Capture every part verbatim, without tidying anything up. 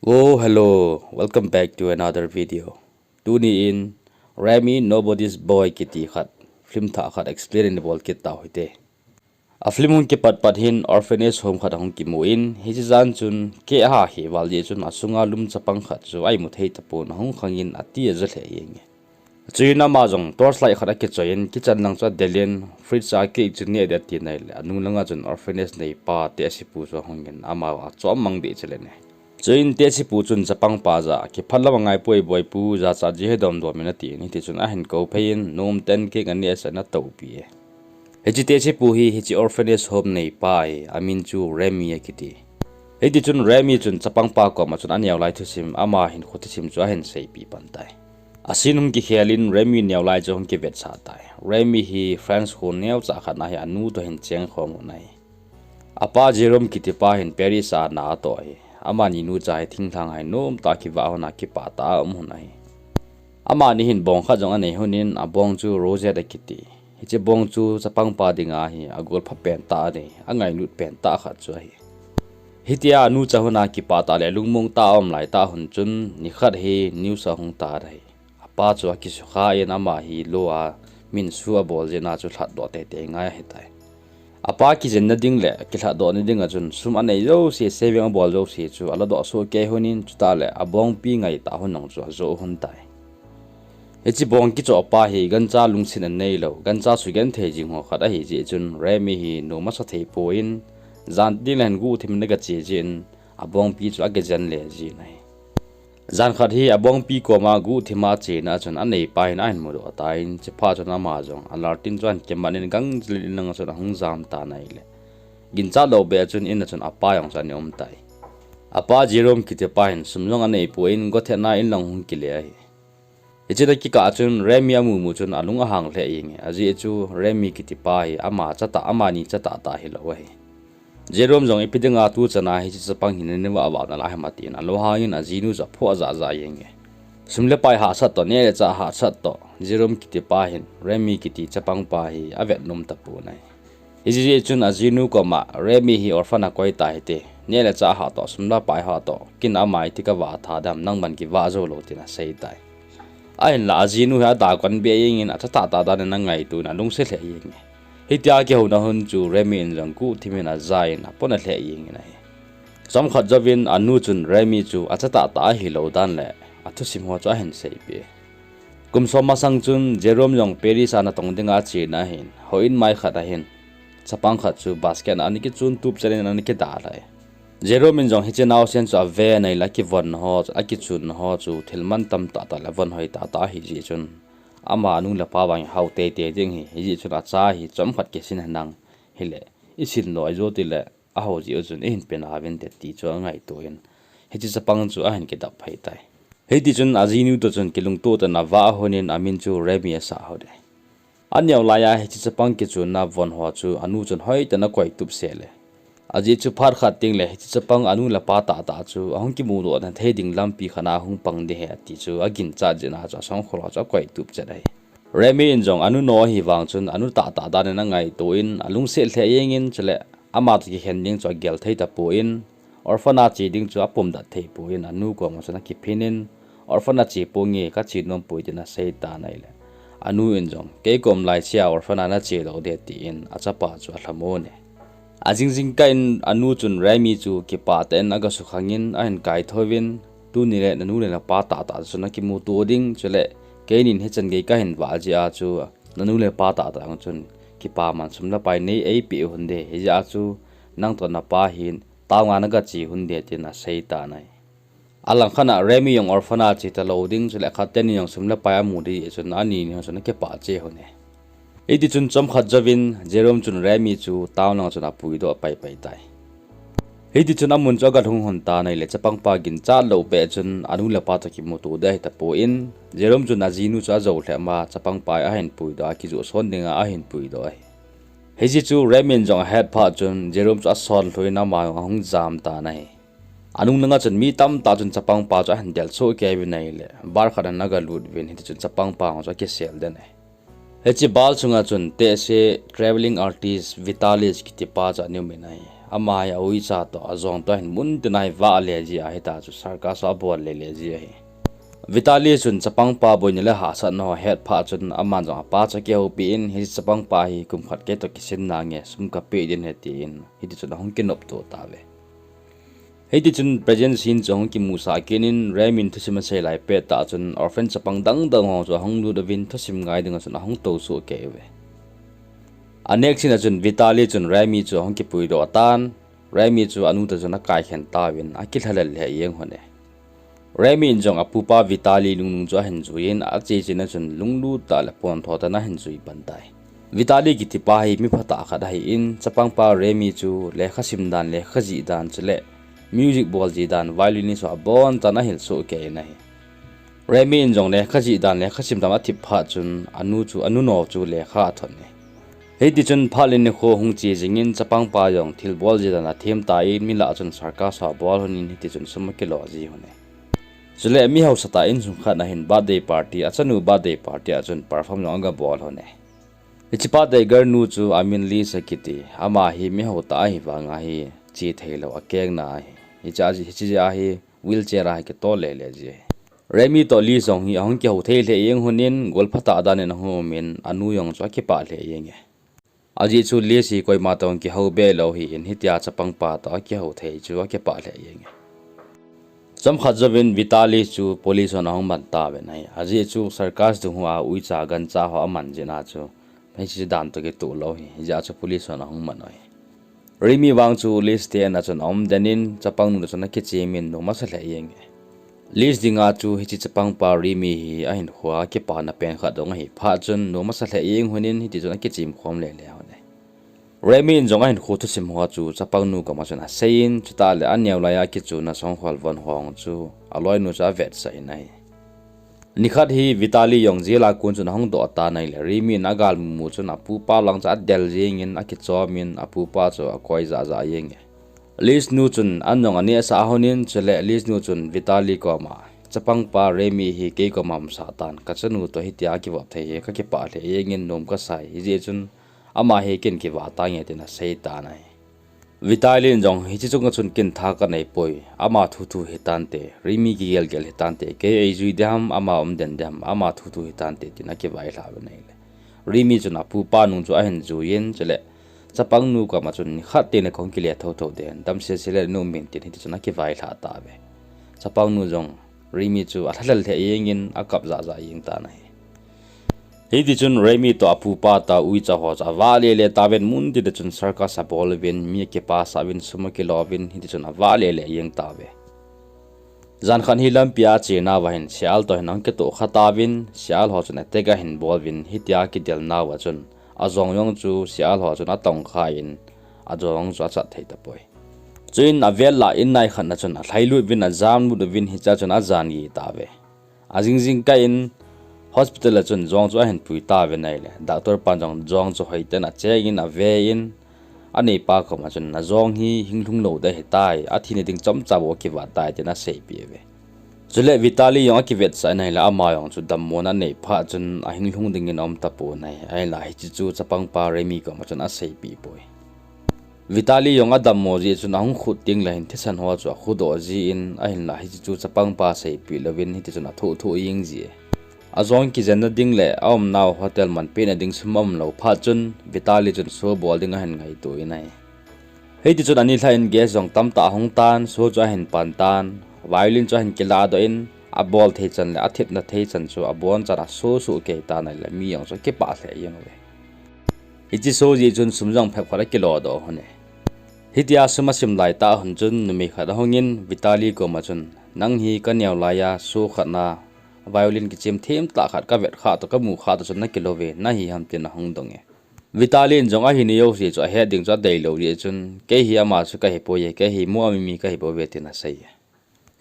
Oh, hello, welcome back to another video. Tuni in Remy Nobody's Boy kiti khat, film thah khat explain in bol kit tau hite. A film hung kipat pat hin orphanage home khat ahung kimu in, hiche jan chun keh aha hi val jeh chun asunga lum chapang khat chu a imu thei tapon ahung khangin ati aja lheh jenge. Chuin ama jong torchlight khat akichoi in, kitchen lang chu adelin, fridge a cake chu neh ding ati nai le, anung langa chun orphanage neipa tehse pu chu ahungin, ama achom mang deh chule ne. Chuin tehse pu chun chapang pa jah a, kiphat lam angai poi boi pu, jachat ji hi domdom in atin, hiti chun ahin kou phei in, nom ten cake aneh sah in atoupi e. Hiche tehse pu hi, hiche orphanage home neipa ahi, amin chu Remy akiti. Hiti chun Remy chun chapang pa koma chun aneo lai thusim, ama hinkho thusim chu ahin seipeh pan tai. A scene hung kikhel in Remy neo lai chu hung kivetsah tai. Remy hi France khon neocha khat na hi anu toh hin cheng khom u ahi. Apa Jerome kiti pa hin Paris a na atoh ahi. Amani nucha hi thinglhang hai nom tah a kivah hon a kipah tah a um hon ahi. Amani hin bong khat jong anei hon in abong chu Rosette akiti. Hiche bong chu chapang pa dinga hi agol pha pen tah ahi, angailut pen tah khat chu ahi. Hitia anucha hon a kipah tah le lungmong tah a um lai tah hon chun nikhat hi news ahung tan ahi. Apa chu akisukha in ama hi lou a min su abol jeh a chu lhatdoh teitei ngai ahitai. Apa kijenna ding le kilhatdoh na dinga chun sum anei jouse, saving abol jouse chu aladoh soh kei hon in, chutah le abongpi ngaitah hon jong chu ajoh hon tai. Hiche bong kichoh pa hi gancha lungset anei lou, gancha sugenthei jing ho khat ahi jeh chun Remy hi nom asa thei pon, jan ding le hin guhthim in agache jeh in abongpi chu akijen le jin ahi. Jan khat hi abongpi koma guhthim a achena chun aneipa hin ahin mudoh tan, chuphat chun ama jong alert in chu ahin kimat in gancha lin in lang chun ahung jam tan ahile, ginchat lou beh chun in a chun apa jong chu ana um tai. Apa Jerome kiti pa hin sum jong anei pon, gotthei a in lang hung kile ahi. Hiche a kikah chun Remy amu mu chun alung ahang lheh jenge, ajeh chu Remy kiti pa hi ama chatah, amani chatah tah hilou ahi. Jerome jong ipi dinga tuchan a hiche chapang hi nani vah vah nalai ham atin alunghang in ajinu chu aphoh jah jah jenge. Sum le pai hahsat toh, neh le chah hahsat toh, Jerome kiti pa hin Remy kiti chapang pa hi avet nom tapon ahi. Hijeh chun ajinu koma Remy hi orphan a koi tahite, neh le chah hah toh, sum le pai hah toh, ken ama iti kavah tha dam, nangman kivah jou lou tin asei tai. Ahinla ajinu hi adakon beh jengin achatah tah dan in angaito in alungset lheh jenge. Hitia kihouna hon chu Remy in jong guhthim in aja in apona lheh jengin ahi. Chomkhat jouvin anu chun Remy chu achatah tah ahilou dan le athusim ho chu ahin seipeh. Kum som masang chun Jerome jong Paris a natong dinga achena ahin, houin mai khat ahin chapang khat chu basket a ana kichun tup chet in ana kidalha e. Jerome in jong hiche naosen chu ave nai le akivon ho, akichun ho chu thil mantam tahtah le von hoi tahtah ahijeh chun ama anu le apa vang hao teitei ding ahi, hijeh chun acha hi chomkhat kisin henlang hile isin lou ahi jo tile ahao jeh u chun ihin pe nauvinte ti chu angaito in, hiche chapang chu ahin kidap phei tai. Hiti chun ajinu toh chun kilungto tah in avah hon in amin chu Remy asah hon e. Aneo laiya hiche chapang kichunna von ho chu anu chun hoitah in akoitup sel e. Ajeh chu phat khat tengle hiche chapang anu le apa tahtah chu ahung kimudoh na thei ding lampi khat a hung pang ding ahi ati chu aginchat jeh a chu asongkhol ho chu akoitup chet ahi. Remy in jong anu nou ahivang chun anu tahtah dan in angaito in alungset lheh jengin, chule ama toh kikhen ding chu agel thei tapon, orphan a che ding chu apumdat thei pon, anu koma chun akiphin in, orphan a che ponge, kache nom poi tin asei tan ahile, anu in jong kei kom lai chea orphan a nache lou ding tin achapa chu alhamon e. Ajing jingkah in anu chun Remy chu kipah tah in agasukhang in ahin kaithou vin, tuni le nanu le napa tahtah chu nakimuto ding, chule keinin hichan gei kahin vah jeh a chu nanu le napa tahtah jong chun kipaman sum le pai nei eipeh hon ding, hijeh a chu nang toh napa hin town a nagache hon ding tin asei tan ahi. Alangkhat a Remy jong orphan a che talou ding, chule khat teni jong sum le pai amu ding jeh chun anini jong chun akipah cheh hon e. Hiti chun chomkhat jouvin Jerome chun Remy chu town lang chun apuidoh paipai tai. Hiti chun amun chu agalhung hon tan ahile chapang pa ginchat lou beh chun anu le apa toh kimuto ding ahi tapon, Jerome chun ajinu chu ajou lheh ma chapang pa ahin puidoh a, kijoh son dinga ahin puidoh ahi. Hiche chu Remy in jong ahet phat chun Jerome chu asonlhu in ama jong ahung jam tan ahi. Anung langa chun mi tamtah chun chapang pa chu ahin del soh kei uvin ahile, bar khat a ana galut uvin, hiti chun chapang pa chu akisel den ahi. Hiche bar chunga chun tehse travelling artist Vitalis kiti pa chu ana um in ahi. Ama hi a uicha toh, a jong toh hin mun tina hi vah le ji ahi ta chu, circus abol le le ji ahi. Vitali chun chapangpa boina le hahsatna ho ahet phat chun, aman jong apa chu akihoupi in, hiche chapangpa hi kum khat kei toh kisin nange, sum kapeh ding ahi tin, hiti chun ahung kinopto tauve. Hiti chun present scene chu ahung kimusah kit in, Remy in thusim asei lai pet tah chun, orphan chapang dang dang ho chu ahung lut uvin, thusim ngai dinga chun ahung tou soh kei uve. A next scene a chun Vitali chun Remy chu ahung kipuidoh tan, Remy chu anu toh chun akaikhen tauvin, akilhalel lheh jeng lhon e. Remy in jong apupa Vitali lungnung chu ahin jui in, ache chen a chun lunglut tah le pontho tah in ahin jui pan tai. Vitali kitipa hi mi phatah khat ahi in, chapangpa Remy chu lekha sim dan, lekha jih dan chule music bol ji dan, violin chu abonchan ahil soh kei in ahi. Remy in jong lekha jih dan, lekha sim dan athip phat chun, anu chu, anu no chu lekha athot e. Hiti chun phat le nikho hung che jing in, chapangpa jong thil bol ji dan athem tan, mi lah chun circus abol lhon in, hiti chun sum akilo ji lhon e. Chule mi hausa tah insung khat a hin birthday party, achanu birthday party a chun perform jong agabol lhon e. Hiche birthday girl nu chu amin Liz akiti, ama hi mi hausa tah ahi vang a hi che thei lou akeng na ahi. Hiche, hiche jeh a hi wheelchair a hi kitol le le ji ahi. Remy toh Liz jong hi ahung kihou thei lheh jeng lhon in, gol phatah dan in ahung um in, anu jong chu akipah lheh jeng e. Ajeh chu Liz hi koima toh kihou be lou ahi in, hitia chapangpa toh akihou thei chu akipah lheh jeng e. Chomkhat jouvin Vitali chu police hon ahung man tauvin ahi. Ajeh chu circus dung hoa uicha gancha ho aman jeh a chu, hiche dan toh kitoh lou ahi, hijeh a chu police hon ahung man u ahi. Remy vang chu Liz te in a chun aum den in, chapangnu toh chun akichem in, nom asa lheh jeng e. Liz dinga chu hiche chapangpa Remy hi ahinkhoa kipana pen khat jong ahi phat chun, nom asa lheh jeng lhon in, hiti chun akichem khom le le lhon e. Remy in jong ahinkho thusim ho chu chapangnu koma chun asei in, chutah le aneo laiya kichuna songkhol von ho chu aloinu chu avetsah in ahi. Nikhat hi Vitali jong jail a kon chun ahung doh tan ahile, Remy in agal mumu chun apupa lang chu adel jeng in akichom in apupa chu akoi jah jah jeng e. Liz nu chun an jong anehsah lhon in, chule Liz nu chun Vitali koma, chapangpa Remy hi kei koma umsah tan, kachanu toh hitia kivop thei hi kakipah lheh jeng in, nom kasai, hijeh chun ama hi ken kivah tange tin asei tan ahi. Vitali in jong hiche chunga chun ken tha kanei poi, ama thu thu hitante, Remy kigel gel hitante, kei eijui ding ham, ama um den ding ham, ama thu thu hitante tin akivailhah uvin ahile, Remy chun apupa nung chu ahin jui in, chule chapangnu koma chun, nikhat teng le kahung kile thotho ding, damsel sel le na um in tin hiti chun akivailhah tauve. Chapangnu jong Remy chu alhalel lheh jeng in akap jah jah jeng tan ahi. Hiti chun Remy toh apupa toh uicha ho chu avah le le tauvin, mun tina chun circus abol uvin, mi akipasah uvin, sum akilo uvin, hiti chun avah le le jeng tauve. Jan khat hi lampia achena uva hin sial toh hin ahung kitoh kha tauvin, sial ho chun attack ahin bol uvin, hitia kidelna uva chun ajong jong chu sial ho chun atong kha in, ajong jong chu achat thei tapoi. Chuin avel lah in nai khat na chun alhailut uvin, ajamlut uvin, hichea chun ajan gei tauve. Ajing jing kah in hospital a chun jong chu ahin pui tauvin ahile, doctor pan jong jong chu hoiten acheng in ave in, aneipa koma chun, najong hi hing lhung lou ding ahitai, athina ding chomcha bou akivat tai tin aseipeh uve. Chule Vitali jong akivetsah in ahile, ama jong chu dammona anei phat chun ahing lhung dingin aum tapon ahi, ahinla hiche chu chapangpa Remy koma chun aseipeh poi. Vitali jong adammo jeh chun ahung khut teng le hin thisan ho chu akhudoh jin, ahinla hiche chu chapangpa seipeh louvin hiti chun athoh thoh jeng ji e. Ajong kijenna ding le aumnau hotel manpehna ding sum aumlou phat chun Vitali chun show bol ding ahin ngaito in ahi. Hiti chun ani lhah in guest jong tamtah ahung tan, show chu ahin pan tan, violin chu ahin kiladoh in, abol thei chan le athepna thei chan chu abonchan aso soh kei tan ahile mi jong chu akipah lheh jeng uve. Hiche show jeh chun sum jong phep khat akilodoh lhon e. Hitia sum asim laitah lhon chun numei khat ahung in Vitali koma chun, nang hi kaneo laiya show khat na violin kichem themtah khat kavet kha toh kamu kha toh chun nakilou ve, nahi ham tin ahung dong e. Vitali in jong ahina jouse chu ahet ding chu adeilou jeh chun, kei hi ama chu kahipoi e, kei hi mo ami mi kahibouve tin asei e.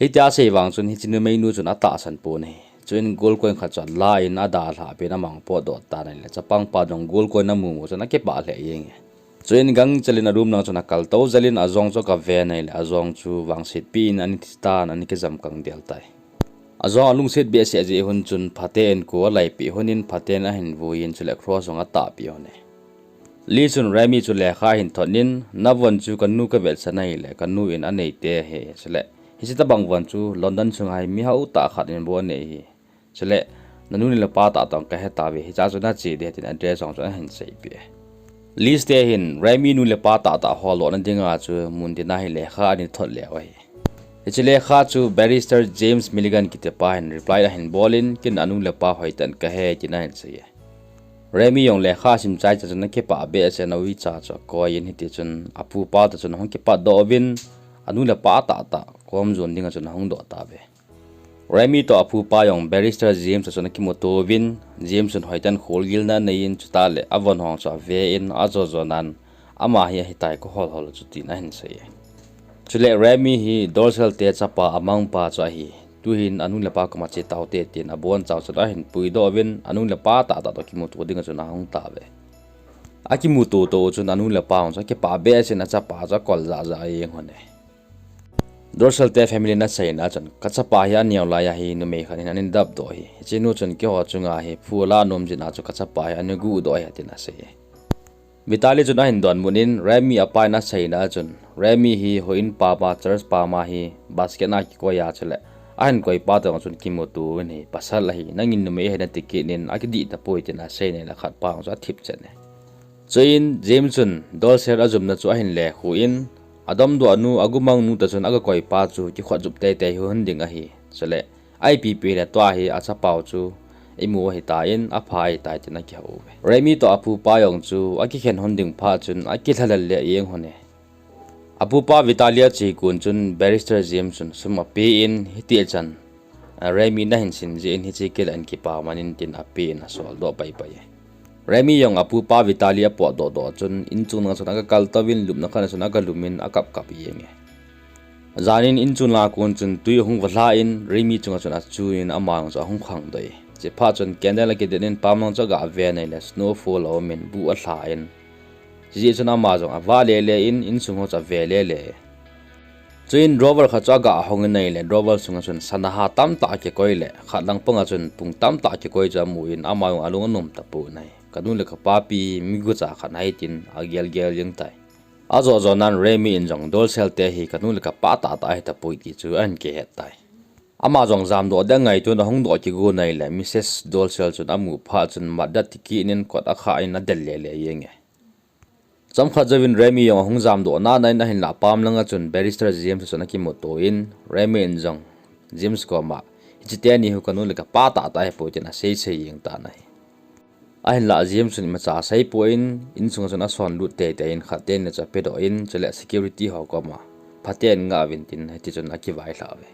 Hitia asei vang chun hiche numeinu chun atahsan pon ahi. Chuin golcoin khat chu alan adalhah pen amang potdoh tan ahile, chapangpa jong golcoin amumu chun akipah lheh jeng e. Chuin gangchel in aroom lang chun akaltou jel in ajong chu agaven ahile, ajong chu vangsetpi in ana thitan, ana kijamkang del tai. Ajong alungset behseh jeh hon chun phaten ko alaipeh lhon in phaten ahin vui in chule cross jong atahpeh lhon e. Lee chun Remy chu lekha ahin thot in, "Navon chu kanu kavetsah nahi le, kanu in anei te ahi, chule hiche tabang von chu London sunga hi mihao tah khat in bou anei ahi. Chule nanu le napa tah tah kahe tauve, hiche chu nache ding ahi," tin address jong chu ahin seipeh e. Lee te hin Remy nu le pa tah tah holdoh na dinga chu mun tina hi lekha ana thot leu ahi. Hiche lekha chu Barrister James Milligan kitipa hin reply ahin bol in, "Ken anu le pa hoitah in kahe," tin ahin sei e. Remy jong lekha asim chai chan chun akipah behseh in a uicha chu akoi in, hiti chun apupa toh chun ahung kipatdoh uvin, anu le pa tah tah kom jon dinga chun ahung doh tauve. Remy toh apupa jong Barrister James toh chun akimuto uvin, James chun hoitah in kholgilna anei in, chutah le avon ho chu ave in, ajo jo nan, "Ama hi ahitai, kahol hol chu," tin ahin sei e. Chule Remy hi Dorsel te chapa amangpa chu ahi. Tuhin anu le pa koma che taute tin abonchau chun ahin puidoh uvin, anu le pa tah tah toh kimuto dinga chun ahung tauve. Akimuto to u chun anu le pa hon chu akipah behseh in achapa chu akol jah jah a ajeng hon e. Dorsel te family in aseina chun, "Kachapa hi aneo laiya hi numei khat hin ana dapdoh ahi. Hiche nu chun keiho chunga hi phu ala nom jeh a chu kachapa hi ana guhdoh ahi," tin asei e. Vitali chun ahin donbut in, Remy apa in aseina chun, Remy hi houin pam a, church pam a hi basket a kikoi a, chule ahin koi pa toh chun kimuto uvin hi, "Pasal ahi, nangin numei ahi nati kit in, akidih tapoi," tin asei in ahile khat pa chu athip chen e. Chuin James chun Dorsel ajumna chu ahin lekhu in, adomdoh nu, agumang nu toh chun aga koi pa chu kikhut jup teitei hon ding ahi. Chule a ipi pi le tua hi achapa u chu imu ahitan, apha ahitai tin akihou uve. Remy toh apupa jong chu akikhen hon ding phat chun akilhalel le ajeng hon e. Apupa Vitali ache kon chun Barrister James chun sum ape in, "Hiti chan, a, Remy nahin sin jeh in hiche kila in kipa man in," tin ape in asoldoh paipai e. Remy jong apupa Vitali apotdoh doh chun inchung langa chun aga kaltou in, lupna khat a chun aga lum in akap kap jeng e. Jan in inchung langa kon chun tui ahung valha in, Remy chunga chun achu in ama jong chu ahung khangdoh e. Hiche phat chun candle akidet in pam lang chu aga ven ahile snowfall aum in buh alha in, hijeh chun ama jong avah lele in, insung ho chu ave lele e. Chuin drawer khat chu aga hong in ahile, drawer sunga chun sana ha tamtah akikoi le khat lang panga chun pung tamtah akikoi chu amu in, ama jong alung anom tapon ahi. "Kanu le kapapi migucha khat ahi," tin agel gel jeng tai. Ajo jo nan Remy in jong Dorsel te hi kanu le kapa tah tah ahi tapoi ti chu ahin kihet tai. Ama jong jamdoh ding angaito in ahung doh kigo in ahile, Missus Dorsel chun amu phat chun matdet ti kit in kot akhah in adel lele jeng e. Chomkhat jouvin Remy jong ahung jamdoh nana in, ahinlah pam langa chun Barrister James chun akimuto in, Remy in jong James koma, "Hiche teni hi kanu le kapa tah tah ahipoi," tin asei sei jeng tan ahi. Ahinlah James chun imacha aseipoi in, insunga chun asonlut teitei in khat teni chu apedoh in, chule security ho koma, "Phaten ngah uvin," tin hiti chun akivailhah uve.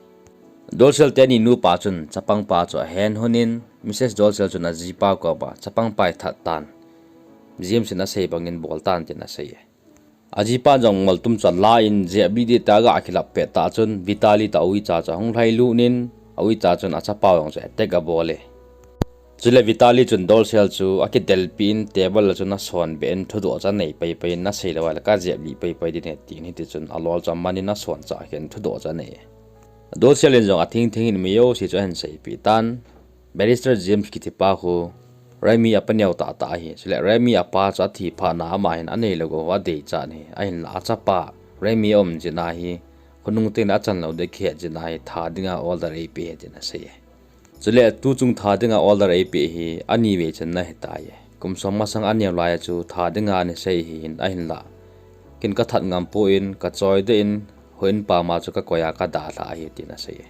Dorsel teni nupa chun chapang pa chu ahen hon in, Missus Dorsel chun ajipa koma, "Chapang pa hi that tan, James in asei bangin bol tan," tin asei e. Ajipan jong moltum chu ala in, jeplih ding tia aga kilap pet tah chun Vitali toh a uicha chu ahung lhailut in, a uicha chun achapa jong chu attack abol e. Chule Vitali chun Dorsel chu akidelpi in, table a chun asonbeh in, thudoh chu anei paipai in, "Nasei lou ahile kajeplih paipai ding ahi," tin hiti chun alol chu aman in asoncha khen thudoh chu anei e. Dorsel in jong athing thing in mi jouse chu ahin seipeh tan, Barrister James kitipa khu Remy apa neo tah tah ahi. Chule Remy apa chu athi phat na ama hin anei le gou adeichat ahi. Ahinlah achapa Remy aum jeh a hi khonung teng le achan lou ding akihet jeh a hi tha dinga order eipeh ahi tin asei e. Chule tuchung tha dinga order eipeh hi ani vei channa ahitai. Kum som masang aneo laiya chu tha dinga ana sei ahin, ahinlah ken kathat ngam poi in, kachoi deh in, houin pam a chu kakoi a kadalhah ahi tin asei e.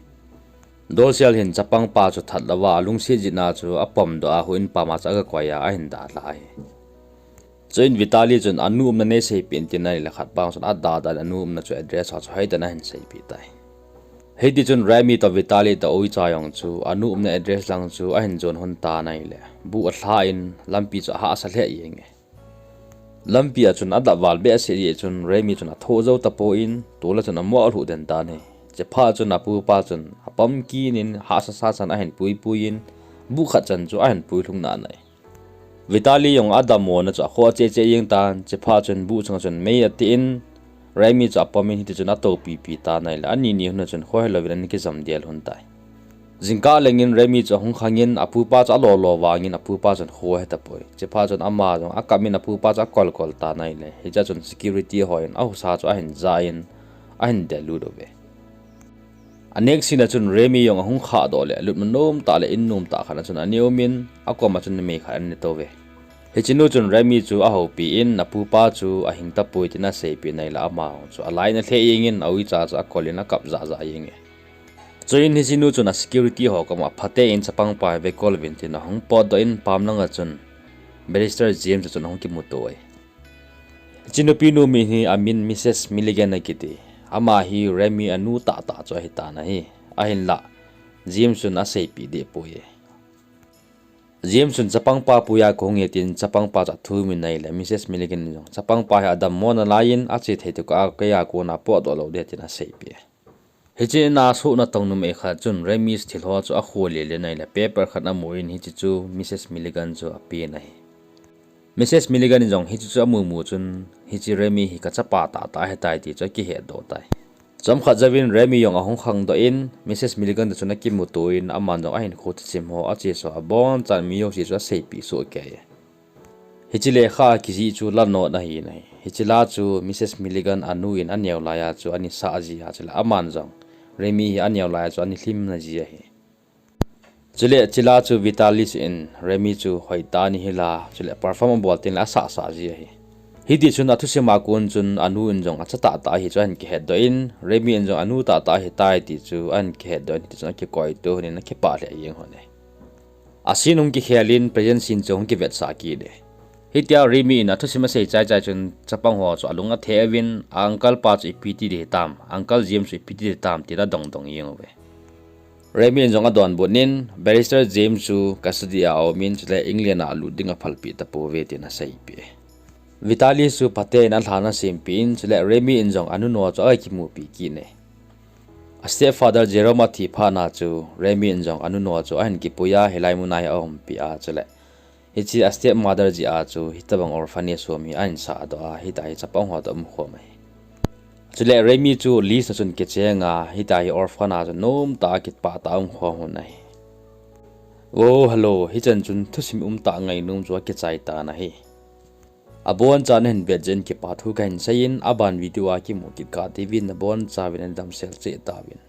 Dorsel hin chapang pa chu that louva alungset jeh a chu apomdoh a houin pam a chu aga koi a ahin dalha ahi. Chuin Vitali chun anu umna neiseipeh in tin ahile khat pa chun adah dah in anu umna chu address ho chu hoitah in ahin seipeh tai. Hiti chun Remy toh Vitali toh uicha jong chu anu umna address lang chu ahin jon hon tan ahile, buh alha in lampi chu ahahsa lheh jeng e. Lampi a chun adap val behseh jeh chun Remy chun athoh jou tapon, tol a chun amo alhuh den tan ahi. Hiche phat chun apupa chun apom kit in hahsa sa chan ahin puipui in, buh khat chan chu ahin puilhung nana e. Vitali jong adammo na chu akhoh cheh cheh jeng tan, hiche phat chun buh chunga chun mei ati in, Remy chu apom in hiti chun atoupipi tan ahile, ani ni hon a chun khohelouvin ana kijam del hon tai. Jingkah lengin Remi chu ahung khangin apupa chu alolo vangin apupa chun kho ahetapoi. Chuphat chun ama jong akap in apupa chu akolkol tan ahile. Hichea chun security hon ahusa chu ahin ja in ahin del lut uve. A next scene a chun Remi jong ahung khahdoh le lupna nomtah le in nomtah khat a chun ana umin akoma chun numei khat ana touve. Hichenu chun Remi chu ahoupi in apupa chu ahing tapoi tin aseipeh in ahile ama jong chu alai in alheh jengin a uicha chu akolin akap jahjah jenge. Chuin hichenu chun a security ho koma phaten chapangpa hi vekol uvin tin ahung potdoh in pam langa chun Barrister James chun ahung kimuto e. Hiche nupinu min hi amin Missus Milligan akiti. Ama hi Remi anu tahtah chu ahitan ahi. Ahinlah James chun aseipeh dehpoi e. James chun chapangpa puiya kahung e tin chapangpa chu athumin ahile Missus Milligan in jong chapangpa hi adammo nalai in ache thei tokah a keiya kona potdoh lou ding tin aseipeh e. Hiche in a sohna tong numei khat chun Remi thilho chu akholel in ahile paper khat amun hiche chu Missus Milligan chu apen ahi. Missus Milligan in jong hiche chu amumu chun hiche Remi hi kachapa tahtah ahitai ti chu akihetdoh tai. Chomkhat jouvin Remi jong ahung khangdoh in Missus Milligan toh chun akimuto in aman jong ahinkho thusim ho acheso abonchan mi jouse chu aseipeh sohkei e. Hiche lekha kijih chu la not ahi nahi. Hiche la chu Missus Milligan anu in aneo laiya chu ana sah ji a chule aman jong Remi hi aneo laiya chu ana lhimna ji ahi. Chule hiche la chu Vitalis in Remi chu hoitah ana hil a chule perform abol tengle asahsah ji ahi. Hitichun athusima kon chun anu in jong acha tahtah ahi chu ahin kihetdoh in Remi in jong anu tahtah ahitai ti chu ahin kihetdoh in hitichun akikoito lhonin akipah lheh jeng lhon e. A scene hung kikhel in present scene chu hung kivetsah kit e. Hitia Remi in athusim asei chaichai chun chapang ho chu alung athe uvin a uncle pa chu ipi ti ding hitam, uncle James chu ipi ti ding hitam tin adongdong jeng uve. Remi in jong adonbut in Barrister James chu custody a aumin chule England a alut ding aphalpeh tapouve tin aseipeh e. Vitalis chu phaten alhan asempeh in chule Remi in jong anu no chu akimupi kit e. A stepfather Jerome athi phatna chu Remi in jong anu no chu ahin kipuiya hilai muna hi aumpi a chule hiche a stepmother jeh a chu hitobang orphanage home hi ahin sahdoh a hitia hi chapang ho toh umkhom ahi. Chule Remi chu Liz toh chun kichenga hitia hi orphan a chu nomtah a kipah tah a umkhom un ahi. Oh hello, hichan chun thusim umtah ngainom chu akichai tan ahi. Abonchan nahin vet jeh in kipa thu kahin seiyin aban video a kimu kit kah diuvin nabonchauvin nadamsel cheh tauvin.